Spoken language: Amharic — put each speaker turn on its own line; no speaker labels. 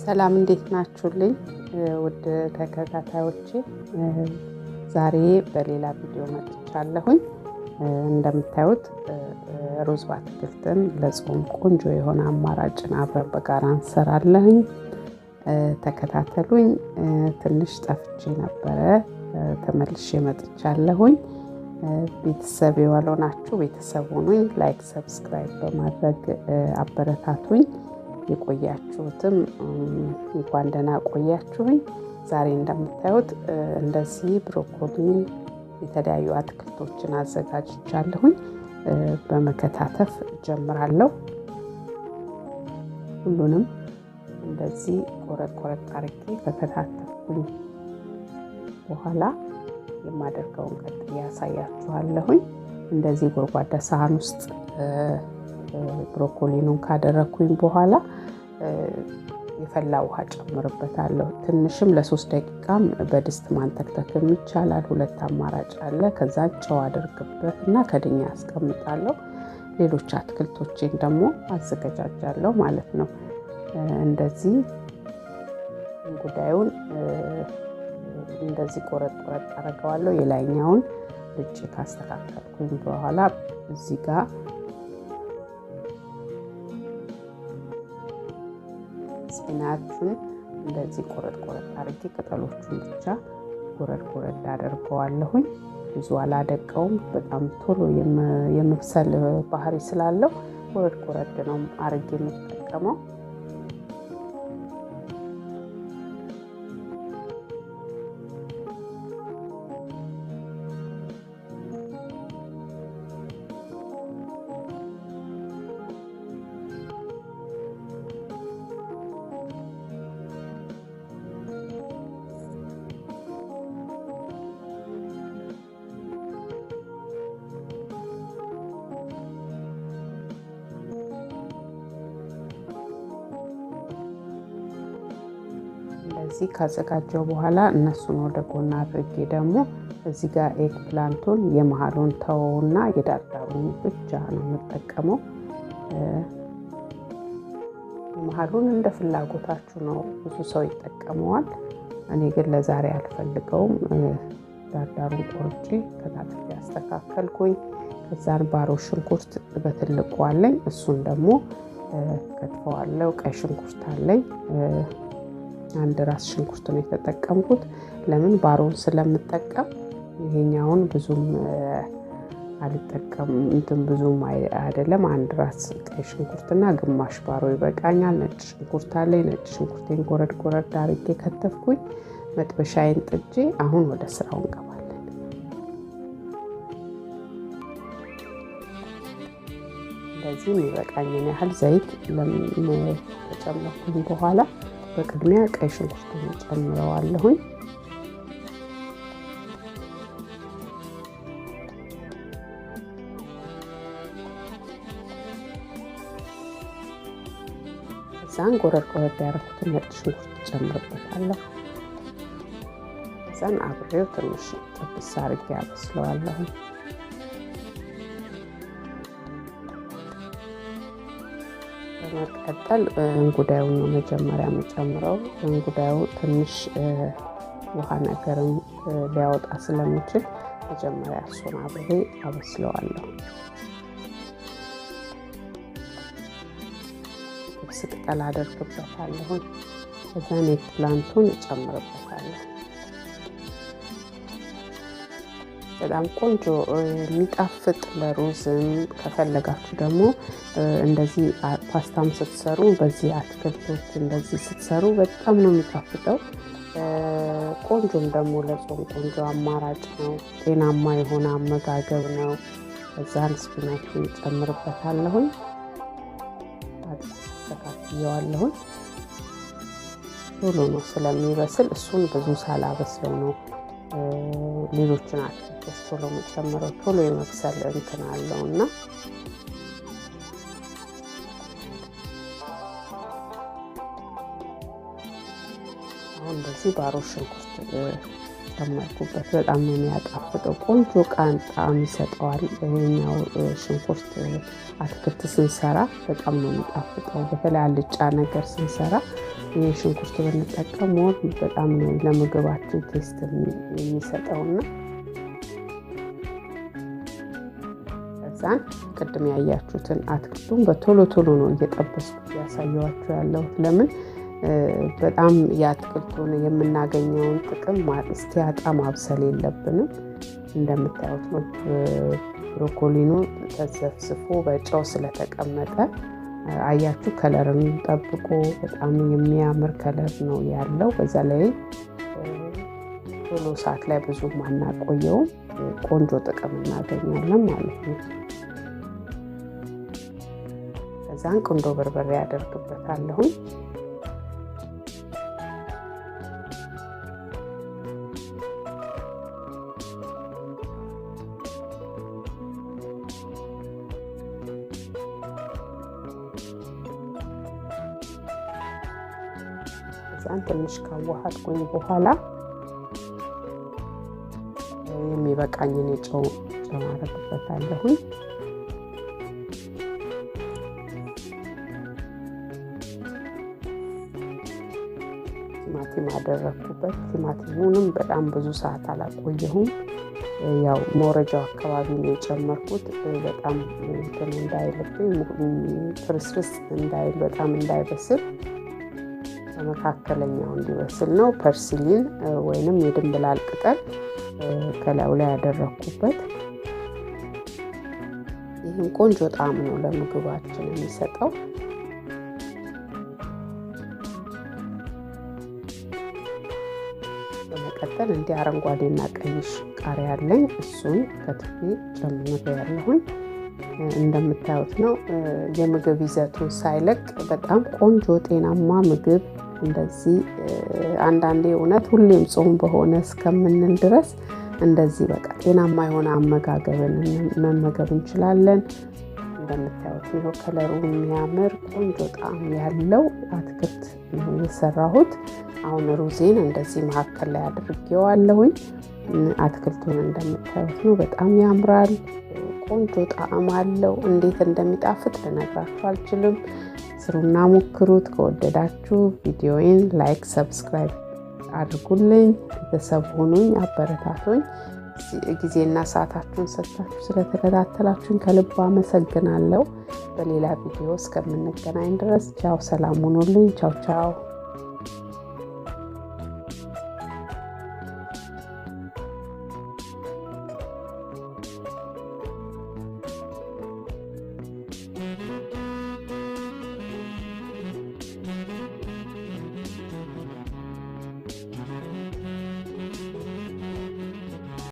ሰላም እንዴት ናችሁልኝ? ውድ ተከታታዮቼ ዛሬ በሌላ ቪዲዮ መጥቻለሁኝ። እንደምታዩት ሩዝ በአትክልትን ለጾም ቆንጆ የሆነ አማራጭን አብረን በጋራ እንሰራለን። ተከታተሉኝ። ትንሽ ጠፍቼ ነበረ፣ ተመልሼ መጥቻለሁኝ። ቤተሰብ ያልሆናችሁ ቤተሰብ ሁኑኝ። Like፣ subscribe በማድረግ አበረታቱኝ። የቆያችሁትም እንኳን ደህና ቆያችሁኝ። ዛሬ እንደምታዩት እንደዚህ ብሮኮሊን፣ የተለያዩ አትክልቶችን አዘጋጅቻለሁኝ። በመከታተፍ ጀምራለሁ። ሁሉንም እንደዚህ ቆረጥ ቆረጥ አድርጌ ከከታተፍኩኝ በኋላ የማደርገውን ቀጥዬ ያሳያችኋለሁኝ። እንደዚህ ጎድጓዳ ሳህን ውስጥ ብሮኮሊኑን ካደረግኩኝ በኋላ የፈላ ውሃ ጨምርበታለሁ። ትንሽም ለ3 ደቂቃም በድስት ማንተክተክም ይቻላል። ሁለት አማራጭ አለ። ከዛ ጨው አደርግበት እና ከድኛ አስቀምጣለሁ። ሌሎች አትክልቶቼን ደግሞ አዘገጃጃለሁ ማለት ነው። እንደዚህ እንጉዳዩን እንደዚህ ቆረጥ ቆረጥ አደርገዋለሁ። የላይኛውን ልጬ ካስተካከልኩኝ በኋላ እዚህ ጋር spinach ኡን እንደዚህ ቆረጥ ቆረጥ አድርጌ ቅጠሎቹን ብቻ ጎረድ ጎረድ አደርገዋለሁኝ። ብዙ አላደቀውም። በጣም ቶሎ የመብሰል ባህሪ ስላለው ጎረድ ጎረድ ነው አድርጌ የምጠቀመው። እንደዚህ ካዘጋጀው በኋላ እነሱን ወደ ጎን አድርጌ ደግሞ እዚህ ጋር eggplant ኡን የመሀሉን ተወውና የዳርዳሩን ብቻ ነው የምጠቀመው። የመሀሉን እንደ ፍላጎታችሁ ነው፣ ብዙ ሰው ይጠቀመዋል። እኔ ግን ለዛሬ አልፈልገውም። ዳርዳሩን ቆርጬ ከታትፌ አስተካከልኩኝ። ከዛን ባሮ ሽንኩርት በትልቁ አለኝ፣ እሱን ደግሞ ከትፈዋለሁ። ቀይ ሽንኩርት አለኝ፣ አንድ ራስ ሽንኩርት ነው የተጠቀምኩት። ለምን ባሮን ስለምጠቀም ይሄኛውን ብዙም አልጠቀም እንትን ብዙም አይደለም። አንድ ራስ ቀይ ሽንኩርትና ግማሽ ባሮ ይበቃኛል። ነጭ ሽንኩርት አለኝ። ነጭ ሽንኩርቴን ጎረድ ጎረድ አድርጌ ከተፍኩኝ። መጥበሻዬን ጥጄ አሁን ወደ ስራው እንገባለን። እንደዚህ የሚበቃኝን ያህል ዘይት ከጨመርኩኝ በኋላ በቅድሚያ ቀይ ሽንኩርቱን ጨምረዋለሁኝ። ከዛን ጎረድ ጎረድ ያደረኩትን ነጭ ሽንኩርት ጨምርበታለሁ። ከዛን አብሬው ትንሽ ጥብስ አድርጌ አበስለዋለሁኝ። በመቀጠል እንጉዳዩን ነው መጀመሪያ የምጨምረው። እንጉዳዩ ትንሽ ውሃ ነገርም ሊያወጣ ስለሚችል መጀመሪያ እሱን አብሬ አበስለዋለሁ። ጥብስ ቅጠል አደርግበታለሁ። ከዛን eggplant ኡን እጨምርበታለሁ። በጣም ቆንጆ የሚጣፍጥ ለሩዝም ከፈለጋችሁ ደግሞ እንደዚህ ፓስታም ስትሰሩ በዚህ አትክልቶች እንደዚህ ስትሰሩ በጣም ነው የሚጣፍጠው። ቆንጆም ደግሞ ለጾም ቆንጆ አማራጭ ነው። ጤናማ የሆነ አመጋገብ ነው። ከዛን spinach ኡን ጨምርበታለሁኝ። አስተካክየዋለሁኝ። ቶሎ ነው ስለሚበስል እሱን ብዙ ሳላበስለው ነው ሌሎችን አትክልቶች ቶሎ መጨመረው፣ ቶሎ የመብሰል እንትን አለው እና አሁን እንደዚህ ባሮ ሽንኩርት ጨመርኩበት። በጣም ነው የሚያጣፍጠው። ቆንጆ ጣዕም ይሰጠዋል። ይሄኛው ሽንኩርት አትክልት ስንሰራ በጣም ነው የሚጣፍጠው። በተለይ አልጫ ነገር ስንሰራ ይሄን ሽንኩርት ብንጠቀም more በጣም ነው ለምግባችን taste የሚሰጠውና ከዛን ቅድም ያያችሁትን አትክልቱን በቶሎ ቶሎ ነው እየጠበስኩት ያሳየኋችሁ ያለሁት። ለምን በጣም የአትክልቱን የምናገኘውን ጥቅም እስኪያጣ ማብሰል የለብንም። እንደምታዩት ነው ብሮኮሊኑ ተዘፍዝፎ በጨው ስለተቀመጠ አያችሁ color ን ጠብቆ በጣም የሚያምር color ነው ያለው። በዛ ላይ ቶሎ ሰዓት ላይ ብዙም አናቆየውም። ቆንጆ ጥቅም እናገኛለን ማለት ነው። ከዛን ቁንዶ በርበሬ ያደርግበታለሁኝ። ከዛን ትንሽ ካዋሃድኩኝ በኋላ የሚበቃኝን የጨው አደርግበታለሁኝ። ቲማቲም አደረግኩበት። ቲማቲሙንም በጣም ብዙ ሰዓት አላቆየሁም። ያው መውረጃው አካባቢ ነው የጨመርኩት። በጣም እንትን እንዳይልብኝ ፍርስፍስ እንዳይል በጣም እንዳይበስል በመካከለኛው እንዲበስል ነው። Parsley ን ወይንም የድንብላል ቅጠል ከላዩ ላይ ያደረግኩበት። ይህም ቆንጆ ጣዕም ነው ለምግባችን የሚሰጠው። በመቀጠል እንዲህ አረንጓዴና ቀይ ቃሪያ አለኝ። እሱን ከትፌ ጨምሬ ያለሁኝ። እንደምታዩት ነው የምግብ ይዘቱን ሳይለቅ በጣም ቆንጆ ጤናማ ምግብ እንደዚህ አንዳንዴ እውነት ሁሌም ጾም በሆነ እስከምንል ድረስ እንደዚህ በቃ ጤናማ የሆነ አመጋገብን መመገብ እንችላለን። እንደምታዩት ነው ከለሩ የሚያምር ቆንጆ ጣዕም ያለው አትክልት ነው የሰራሁት። አሁን ሩዜን እንደዚህ መካከል ላይ አድርጌዋለሁኝ። አትክልቱን እንደምታዩት ነው፣ በጣም ያምራል። ቆንጆ ጣዕም አለው። እንዴት እንደሚጣፍጥ ልነግራችሁ አልችልም። ስሩና ሞክሩት። ከወደዳችሁ ቪዲዮዬን like፣ subscribe አድርጉልኝ። ቤተሰብ ሁኑኝ፣ አበረታቱኝ። ጊዜና ሰዓታችሁን ሰጥታችሁ ስለተከታተላችሁኝ ከልብ አመሰግናለሁ። በሌላ ቪዲዮ እስከምንገናኝ ድረስ ቻው፣ ሰላም ሁኑልኝ። ቻው ቻው።